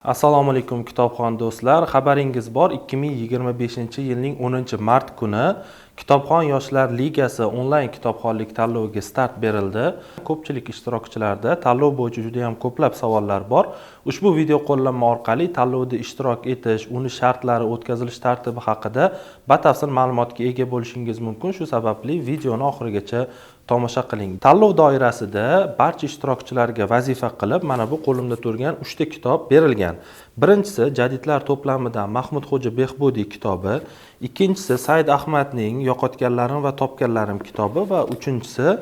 Assalomu alaykum, kitobxon do'stlar. Xabaringiz bor, 2025-yilning 10-mart kuni Kitobxon yoshlar ligasi onlayn kitobxonlik tanloviga start berildi. Ko'pchilik ishtirokchilarda tanlov bo'yicha juda ham ko'plab savollar bor. Ushbu video qo'llanma orqali tanlovda ishtirok etish, uni shartlari, o'tkazilish tartibi haqida batafsil ma'lumotga ega bo'lishingiz mumkin. Shu sababli videoni oxirigacha tomosha qiling. Tanlov doirasida barcha ishtirokchilarga vazifa qilib mana bu qo'limda turgan uchta kitob berilgan. Birinchisi Jadidlar to'plamidan Mahmudxo'ja Behbudiy kitobi, ikkinchisi Said Ahmadning Yo'qotganlarim va topganlarim kitobi va uchinchisi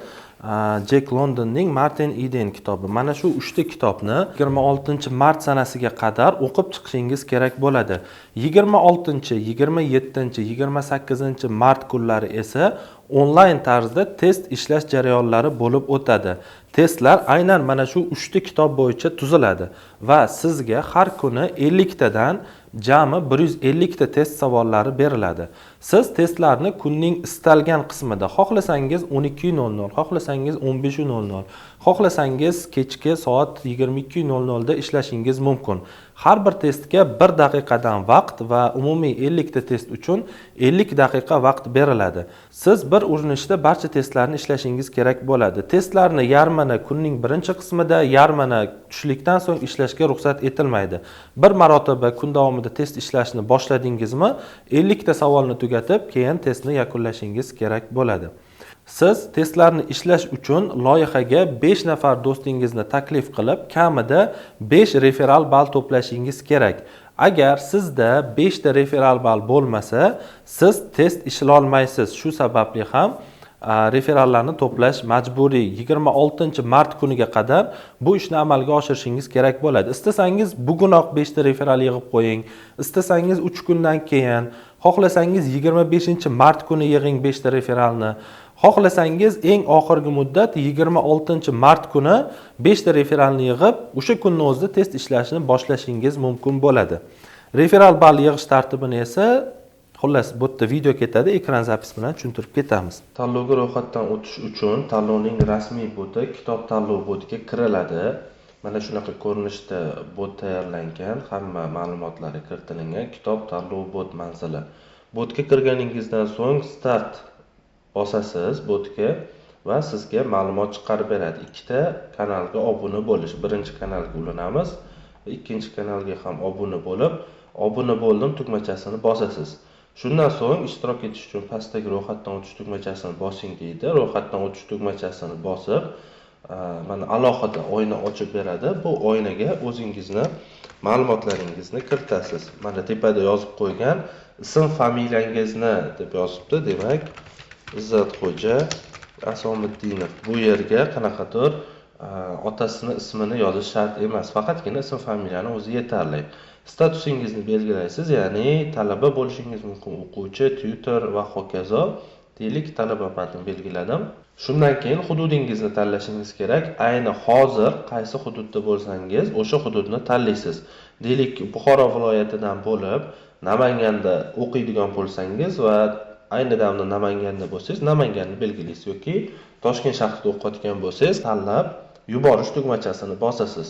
Jek Londonning Martin Iden kitobi. Mana shu uchta kitobni 26-mart sanasiga qadar o'qib chiqishingiz kerak bo'ladi. 26, 27, 28-mart kunlari esa onlayn tarzda test ishlash jarayonlari bo'lib o'tadi. Testlar aynan mana shu uchta kitob bo'yicha tuziladi va sizga har kuni 50 tadan, jami 150 ta test savollari beriladi. Siz testlarni kunning istalgan qismida, xohlasangiz 12:00, xohlasangiz 15:00, xohlasangiz kechki soat 22:00 da ishlashingiz mumkin. Har bir testga 1 daqiqadan vaqt va umumiy 50 ta test uchun 50 daqiqa vaqt beriladi. Siz bir urinishda barcha testlarni ishlashingiz kerak bo'ladi. Testlarni yarmini kunning birinchi qismida, yarmini tushlikdan so'ng ishlashga ruxsat etilmaydi. Bir marotaba kun davomida test ishlashni boshladingizmi, 50 ta savolni tugatib, keyin testni yakunlashingiz kerak bo'ladi. Siz testlarni ishlash uchun loyihaga 5 nafar do'stingizni taklif qilib, kamida 5 referal ball to'plashingiz kerak. Agar sizda 5 ta referal ball bo'lmasa, siz test ishlolmaysiz. Shu sababli ham referallarni to'plash majburiy. 26-mart kuniga qadar bu ishni amalga oshirishingiz kerak bo'ladi. Istasangiz, bugunoq 5 ta referal yig'ib qo'ying, istasangiz, 3 kundan keyin, xohlasangiz, 25-mart kuni yig'ing 5 ta referalni, xohlasangiz, eng oxirgi muddat 26-mart kuni 5 ta referalni yig'ib, o'sha kunni o'zida test ishlashni boshlashingiz mumkin bo'ladi. Referal ball yig'ish tartibini esa, xullas, bu yerda video ketadi, ekran запись bilan tushuntirib ketamiz. Tanlovga ro'yxatdan o'tish uchun tanlovning rasmiy boti, kitob tanlov botiga kiriladi. Mana shunaqa ko'rinishda bot tayyorlangan, hamma ma'lumotlari kiritilgan. Kitob tanlov bot manzili. Botga kirganingizdan so'ng start bosasiz botga va sizga ma'lumot chiqarib beradi. Ikkita kanalga obuna bo'lish. Birinchi kanalga ulanamiz va ikkinchi kanalga ham obuna bo'lib, "Obuna bo'ldim" tugmachasini bosasiz. Shundan so'ng ishtirok etish uchun pastdagi ro'yxatdan o'tish tugmachasini bosing deydi. Ro'yxatdan o'tish tugmachasini bosib, mana alohida oyna ochib beradi. Bu oynaga o'zingizni ma'lumotlaringizni kiritasiz. Mana tepada yozib qo'ygan, ism familiyangizni deb yozibdi. Demak, Izzatxo'ja Asomiddinov. Bu yerga qanaqadir otasini ismini yozish shart emas, faqatgina ism familiyani o'zi yetarli. Statusingizni belgilaysiz, ya'ni talaba bo'lishingiz mumkin, o'quvchi, tyutor va hokazo. Deylik, talabaman deb belgiladim. Shundan keyin hududingizni tanlashingiz kerak. Ayni hozir qaysi hududda bo'lsangiz, o'sha hududni tanlaysiz. Deylik, Buxoro viloyatidan bo'lib, Namanganda o'qiydigan bo'lsangiz va ayni damda Namanganda bo'lsangiz, Namanganni belgilaysiz yoki Toshkent shahrida o'qiyotgan bo'lsangiz, tanlab, yuborish tugmachasini bosasiz.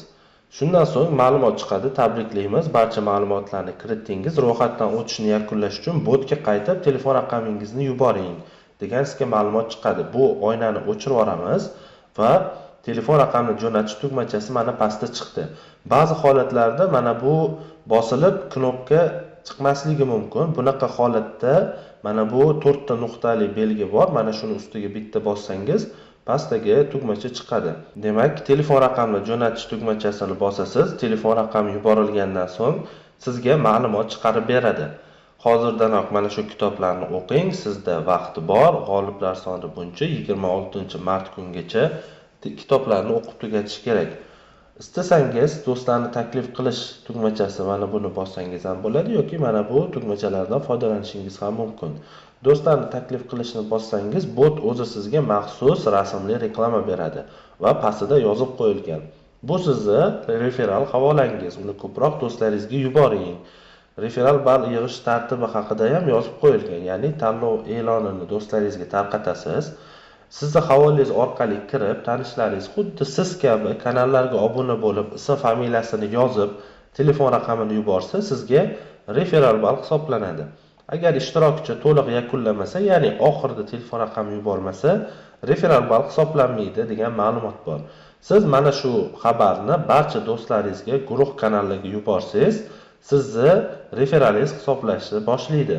Shundan so'ng ma'lumot chiqadi: "Tabriklaymiz, barcha ma'lumotlarni kiritdingiz. Ro'yxatdan o'tishni yakunlash uchun botga qaytib telefon raqamingizni yuboring" degan sizga ma'lumot chiqadi. Bu oynani o'chirib yuboramiz va telefon raqamini jo'natish tugmachasi mana pastda chiqdi. Ba'zi holatlarda mana bu bosilib, knopka chiqmasligi mumkin. Bunaqa holatda mana bu to'rtta nuqtali belgi bor, mana shuni ustiga bitta bossangiz, pastdagi tugmacha chiqadi. Demak, telefon raqamini jo'natish tugmachasini bosasiz. Telefon raqami yuborilgandan so'ng sizga ma'lumot chiqarib beradi. Hozirdanoq mana shu kitoblarni o'qing, sizda vaqt bor. G'oliblar soni buncha, 26-mart kungacha kitoblarni o'qib tugatish kerak. Istasangiz, do'stlarni taklif qilish tugmachasi, mana buni bossangiz ham bo'ladi yoki mana bu tugmachalardan foydalanishingiz ham mumkin. Do'stlarni taklif qilishni bossangiz, bot o'zi sizga maxsus rasmli reklama beradi va pastida yozib qo'yilgan: "Bu sizni referal havolangiz, uni ko'proq do'stlaringizga yuboring". Referal ball yig'ish tartibi haqida ham yozib qo'yilgan, ya'ni tanlov e'lonini do'stlaringizga tarqatasiz. Sizni havolangiz orqali kirib, tanishlaringiz xuddi siz kabi kanallarga obuna bo'lib, ism familiyasini yozib, telefon raqamini yuborsa, sizga referal ball hisoblanadi. Agar ishtirokchi to'liq yakunlamasa, ya'ni oxirida telefon raqami yubormasa, referal ball hisoblanmaydi degan ma'lumot bor. Siz mana shu xabarni barcha do'stlaringizga guruh kanaliga yuborsangiz, sizni referalingiz hisoblashni boshlaydi.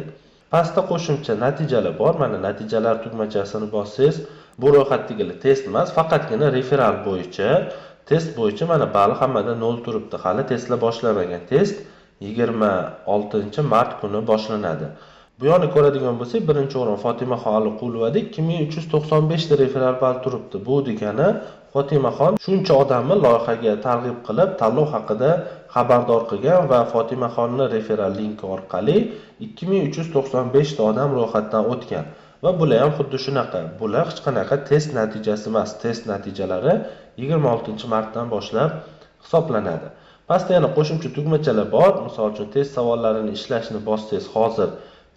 Pastda qo'shimcha natijalar bor. Mana natijalar tugmachasini bossangiz, bu ro'yxatdagilar test emas, faqatgina referal bo'yicha, test bo'yicha mana ball hammada 0 turibdi. Hali testlar boshlanmagan. Test 26-mart kuni boshlanadi. Bu yoqni ko'radigan bo'lsak, birinchi o'rin Fotimaxon Aliqulovada 2395 ta referal ball turibdi. Bu degani Fotimaxon shuncha odamni loyihaga targ'ib qilib, tanlov haqida xabardor qilgan va Fotimaxonni referal linki orqali 2395 ta odam ro'yxatdan o'tgan. Va bular ham xuddi shunaqa. Bular hech qanaqa test natijasi emas. Test natijalari 26-martdan boshlab hisoblanadi. Pastda yana qo'shimcha tugmachalar bor. Misol uchun, test savollarini ishlashni bossangiz, hozir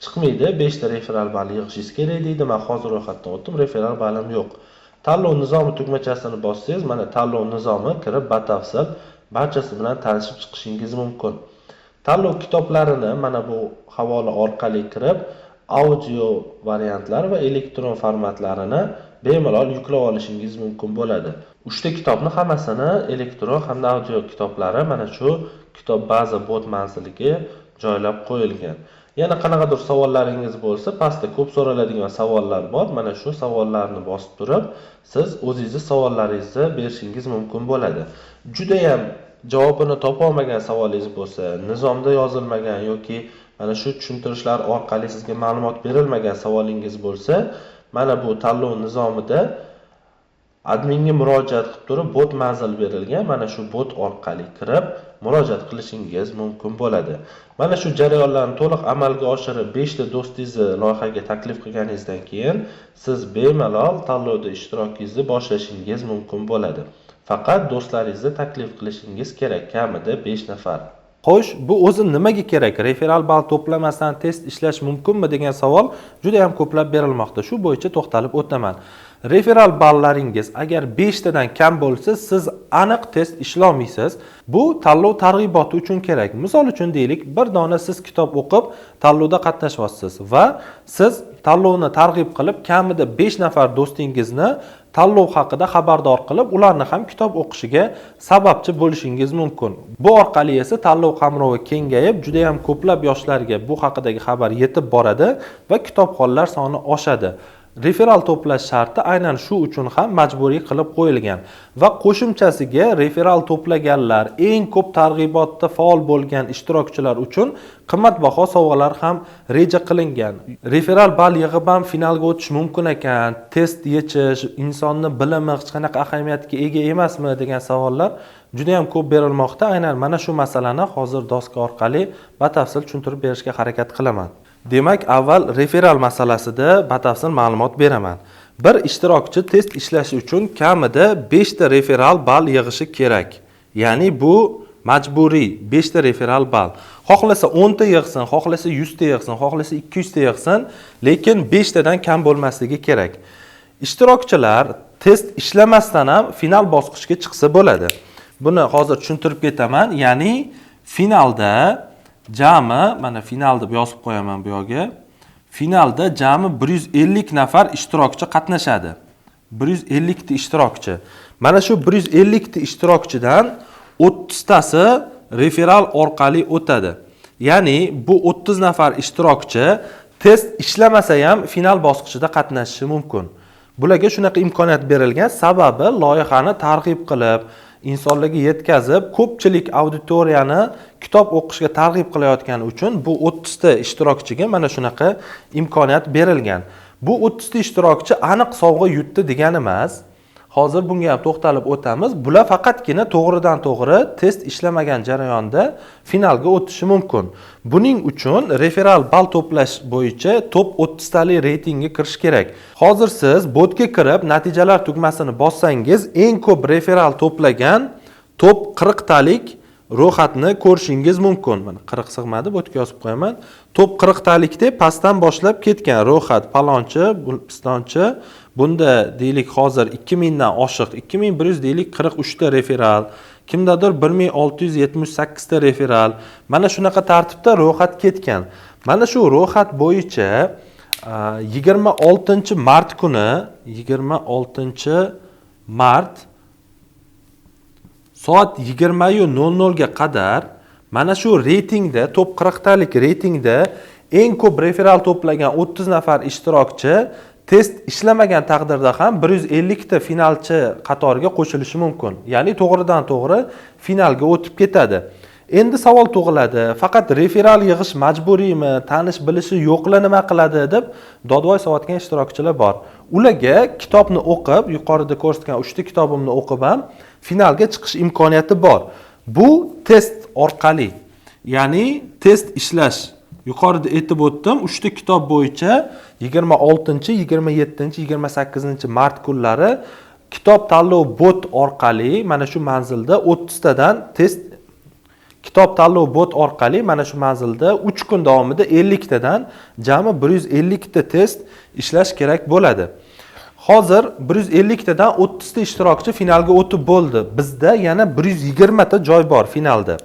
chiqmaydi. 5 ta referal ball yig'ishingiz kerak deydi. Men hozir ro'yxatdan o'tdim, referal ballim yo'q. Tanlov nizomi tugmachasini bossangiz, mana tanlov nizomi kirib batafsil barchasi bilan tanishib chiqishingiz mumkin. Tanlov kitoblarini mana bu havola orqali kirib, audio variantlar va elektron formatlarini bemalol yuklab olishingiz mumkin bo'ladi. 3 ta kitobni hammasini elektron hamda audio kitoblari mana shu kitob baza bot manziliga joylab qo'yilgan. Yana qanaqadir savollaringiz bo'lsa, pastda ko'p so'raladigan savollar bor. Mana shu savollarni bosib turib, siz o'zingizni savollaringizni berishingiz mumkin bo'ladi. Judayam javobini topa olmagan savolingiz bo'lsa, nizomda yozilmagan yoki mana shu tushuntirishlar orqali sizga ma'lumot berilmagan savolingiz bo'lsa, mana bu tanlov nizomida adminga murojaat qilib turib, bot manzil berilgan. Mana shu bot orqali kirib murojaat qilishingiz mumkin bo'ladi. Mana shu jarayonlarni to'liq amalga oshirib, 5 ta do'stingizni loyihaga taklif qilganingizdan keyin siz bemalol tanlovda ishtirokingizni boshlashingiz mumkin bo'ladi. Faqat do'stlaringizni taklif qilishingiz kerak, kamida 5 nafar. Xo'sh, bu o'zi nimaga kerak? Referal ball to'plamasdan test ishlash mumkinmi degan savol juda ham ko'plab berilmoqda. Shu bo'yicha to'xtalib o'taman. Referal ballaringiz agar 5 tadan kam bo'lsa, siz aniq test ishlolmaysiz. Bu tanlov targ'iboti uchun kerak. Misol uchun deylik, bir dona siz kitob o'qib tanlovda qatnashyapsiz va siz tanlovni targ'ib qilib, kamida 5 nafar do'stingizni tanlov haqida xabardor qilib, ularni ham kitob o'qishiga sababchi bo'lishingiz mumkin. Bu orqali esa tanlov qamrovi kengayib, juda ham ko'plab yoshlarga bu haqidagi xabar yetib boradi va kitobxonlar soni oshadi. Referal to'plash sharti aynan shu uchun ham majburiy qilib qo'yilgan va qo'shimchasiga referal to'plaganlar, eng ko'p targ'ibotda faol bo'lgan ishtirokchilar uchun qimmatbaho sovg'alar ham reja qilingan. Referal ball yig'ib ham finalga o'tish mumkin ekan, test yechish insonni bilimi hech qanaqa ahamiyatga ega emasmi degan savollar juda ham ko'p berilmoqda. Aynan mana shu masalani hozir doska orqali batafsil tushuntirib berishga harakat qilaman. Demak, avval referal masalasida batafsil ma'lumot beraman. Bir ishtirokchi test ishlashi uchun kamida 5 ta referal ball yig'ishi kerak. Ya'ni bu majburiy 5 ta referal ball. Xohlasa 10 ta yig'sin, xohlasa 100 ta yig'sin, xohlasa 200 ta yig'sin, lekin 5 tadan kam bo'lmasligi kerak. Ishtirokchilar test ishlamasdan ham final bosqichga chiqsa bo'ladi. Buni hozir tushuntirib ketaman. Ya'ni finalda jami, mana final deb yozib qo'yaman bu yoqga. Finalda jami 150 nafar ishtirokchi qatnashadi. 150 ta ishtirokchi. Mana shu 150 ta ishtirokchidan 30 tasi referal orqali o'tadi. Ya'ni bu 30 nafar ishtirokchi test ishlamasa ham final bosqichida qatnashishi mumkin. Bularga shunaqa imkoniyat berilgan, sababi loyihani targ'ib qilib, insonlarga yetkazib, ko'pchilik auditoriyani kitob o'qishga targ'ib qilayotgani uchun bu 30 ta ishtirokchiga mana shunaqa imkoniyat berilgan. Bu 30 ta ishtirokchi aniq sovg'a yutdi degani emas. Hozir bunga ham to'xtalib o'tamiz. Bular faqatgina to'g'ridan to'g'ri test ishlamagan jarayonda finalga o'tishi mumkin. Buning uchun referal ball to'plash bo'yicha top 30 talik reytingga kirish kerak. Hozir siz botga kirib, natijalar tugmasini bossangiz, eng ko'p referal to'plagan top 40 talik ro'yxatni ko'rishingiz mumkin. Mana 40 sig'madi, botga yozib qo'yaman. Top 40 talikda pastdan boshlab ketgan ro'yxat: palonchi, pistonchi. Bunda deylik hozir 2000 dan oshiq, 2100 deylik 43 ta referal. Kimdadir 1678 ta referal. Mana shunaqa tartibda ro'yxat ketgan. Mana shu ro'yxat bo'yicha 26 mart kuni, 26 mart soat 20:00 ga qadar mana shu reytingda, top 40 talik reytingda eng ko'p referal to'plagan 30 nafar ishtirokchi test ishlamagan taqdirda ham 150 ta finalchi qatoriga qo'shilishi mumkin. Ya'ni to'g'ridan to'g'ri finalga o'tib ketadi. Endi savol tug'iladi, faqat referal yig'ish majburiymi, tanish bilishi yo'qlar nima qiladi deb dodvoy sovatgan ishtirokchilar bor. Ularga kitobni o'qib, yuqorida ko'rsatgan 3 ta kitobimni o'qib ham finalga chiqish imkoniyati bor. Bu test orqali, ya'ni test ishlash. Yuqorida aytib o'tdim, 3 ta kitob bo'yicha 26, 27, 28 mart kunlari kitob tanlov bot orqali mana shu manzilda 30 tadan test, kitob tanlov bot orqali mana shu manzilda 3 kun davomida 50 tadan jami 150 ta test ishlash kerak bo'ladi. Hozir 150 tadan 30 ta ishtirokchi finalga o'tib bo'ldi. Bizda yana 120 ta joy bor finalda.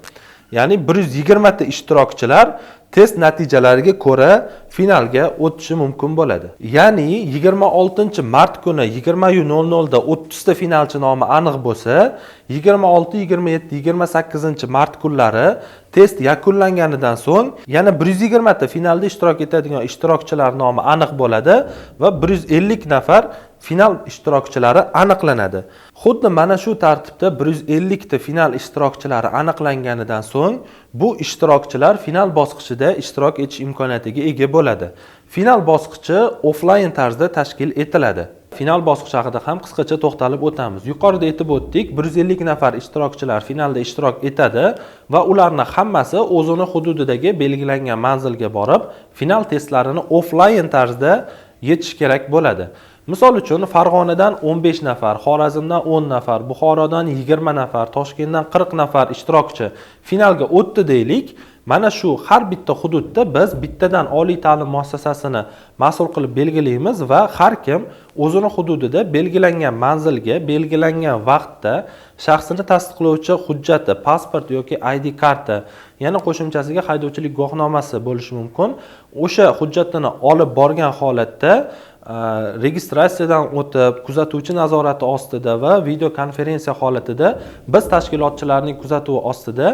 Ya'ni 120 ta ishtirokchilar test natijalariga ko'ra finalga o'tishi mumkin bo'ladi. Ya'ni 26 mart kuni 20:00 da 30 ta finalchi nomi aniq bo'lsa, 26, 27, 28 mart kunlari test yakunlanganidan so'ng yana 120 ta finalda ishtirok etadigan ishtirokchilar nomi aniq bo'ladi va 150 nafar final ishtirokchilari aniqlanadi. Xuddi mana shu tartibda 150 ta final ishtirokchilari aniqlanganidan so'ng bu ishtirokchilar final bosqichida ishtirok etish imkoniyatiga ega bo'ladi. Final bosqichi offlayn tarzda tashkil etiladi. Final bosqichi haqida ham qisqacha to'xtalib o'tamiz. Yuqorida aytib o'tdik, 150 nafar ishtirokchilar finalda ishtirok etadi va ularni hammasi o'zini hududidagi belgilangan manzilga borib, final testlarini offlayn tarzda yetish kerak bo'ladi. Misol uchun, Farg'onadan 15 nafar, Xorazmdan 10 nafar, Buxorodan 20 nafar, Toshkentdan 40 nafar ishtirokchi finalga o'tdi deylik. Mana shu har bitta hududda biz bittadan oliy ta'lim muassasasini mas'ul qilib belgilaymiz va har kim o'zini hududida belgilangan manzilga, belgilangan vaqtda shaxsini tasdiqlovchi hujjati, pasport yoki ID karta, yana qo'shimchasiga haydovchilik guvohnomasi bo'lishi mumkin. O'sha hujjatini olib borgan holatda registratsiyadan o'tib, kuzatuvchi nazorati ostida va video konferensiya holatida biz tashkilotchilarning kuzatuvi ostida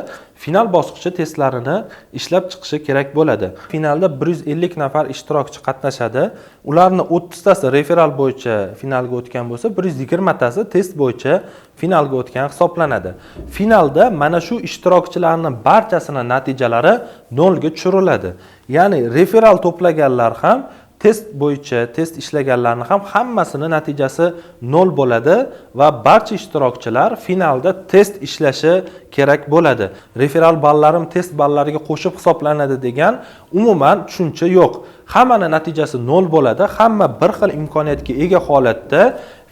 final bosqichi testlarini ishlab chiqishi kerak bo'ladi. Finalda 150 nafar ishtirokchi qatnashadi. Ularni 30 tasi referal bo'yicha finalga o'tgan bo'lsa, 120 tasi test bo'yicha finalga o'tgan hisoblanadi. Finalda mana shu ishtirokchilarning barchasini natijalari nolga tushiriladi. Ya'ni referal to'plaganlar ham, test bo'yicha test ishlaganlarni ham hammasini natijasi nol bo'ladi va barcha ishtirokchilar finalda test ishlashi kerak bo'ladi. Referal ballarim test ballariga qo'shib hisoblanadi degan umuman tushuncha yo'q. Hammani natijasi nol bo'ladi, hamma bir xil imkoniyatga ega holatda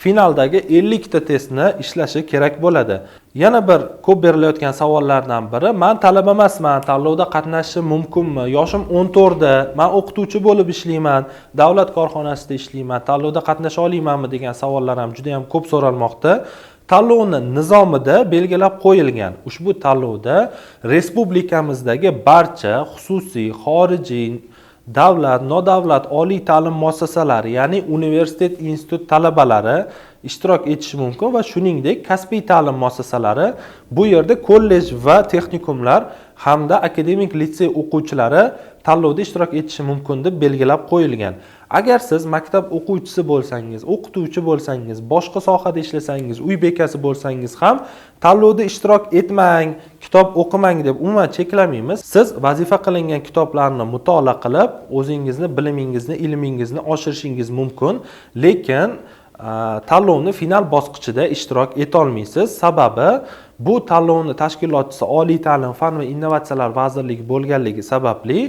finaldagi 50 ta testni ishlashi kerak bo'ladi. Yana bir ko'p berilayotgan savollardan biri: men talaba emasman, tanlovda qatnashishim mumkinmi? Yoshim 14 da, men o'qituvchi bo'lib ishlayman, davlat korxonasida ishlayman, tanlovda qatnasha olmaymanmi degan savollar ham juda ham ko'p so'ralmoqda. Tanlovni nizomida belgilab qo'yilgan. Ushbu tanlovda respublikamizdagi barcha xususiy, xorijiy, davlat, nodavlat oliy ta'lim muassasalari, ya'ni universitet, institut talabalari ishtirok etishi mumkin va shuningdek kasbiy ta'lim muassasalari, bu yerda kollej va texnikumlar hamda akademik litsey o'quvchilari tanlovda ishtirok etishi mumkin deb belgilab qo'yilgan. Agar siz maktab o'quvchisi bo'lsangiz, o'qituvchi bo'lsangiz, boshqa sohada ishlasangiz, uy bekasi bo'lsangiz ham tanlovda ishtirok etmang, kitob o'qimang deb umuman cheklamaymiz. Siz vazifa qilingan kitoblarni mutolaa qilib, o'zingizni bilimingizni, ilmingizni oshirishingiz mumkin, lekin tanlovni final bosqichida ishtirok eta olmaysiz. Sababi bu tanlovni tashkilotchisi Oliy ta'lim, fan va innovatsiyalar vazirligi bo'lganligi sababli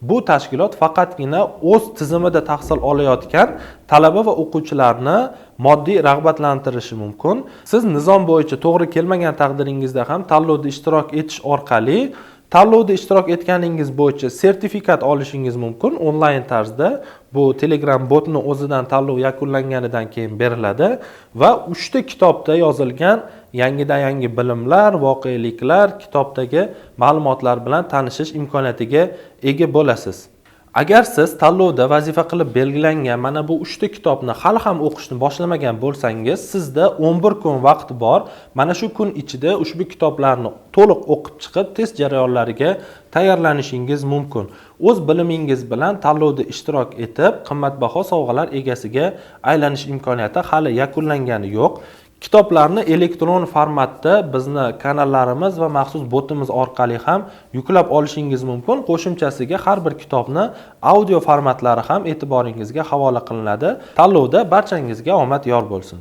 bu tashkilot faqatgina o'z tizimida tahsil olayotgan talaba va o'quvchilarni moddiy rag'batlantirishi mumkin. Siz nizom bo'yicha to'g'ri kelmagan taqdiringizda ham tanlovda ishtirok etish orqali Tanlovda ishtirok etganingiz bo'yicha sertifikat olishingiz mumkin onlayn tarzda. Bu Telegram botni o'zidan tanlov yakunlanganidan keyin beriladi va 3 ta kitobda yozilgan yangidan yangi bilimlar, voqeliklar, kitobdagi ma'lumotlar bilan tanishish imkoniyatiga ega bo'lasiz. Agar siz tanlovda vazifa qilib belgilangan mana bu 3 ta kitobni hali ham o'qishni boshlamagan bo'lsangiz, sizda 11 kun vaqt bor. Mana shu kun ichida ushbu kitoblarni to'liq o'qib chiqib, test jarayonlariga tayyorlanishingiz mumkin. O'z bilimingiz bilan tanlovda ishtirok etib, qimmatbaho sovg'alar egasiga aylanish imkoniyati hali yakunlangani yo'q. Kitoblarni elektron formatda bizni kanallarimiz va maxsus botimiz orqali ham yuklab olishingiz mumkin. Qo'shimchasiga har bir kitobni audio formatlari ham e'tiboringizga havola qilinadi. Tanlovda barchangizga omad yor bo'lsin.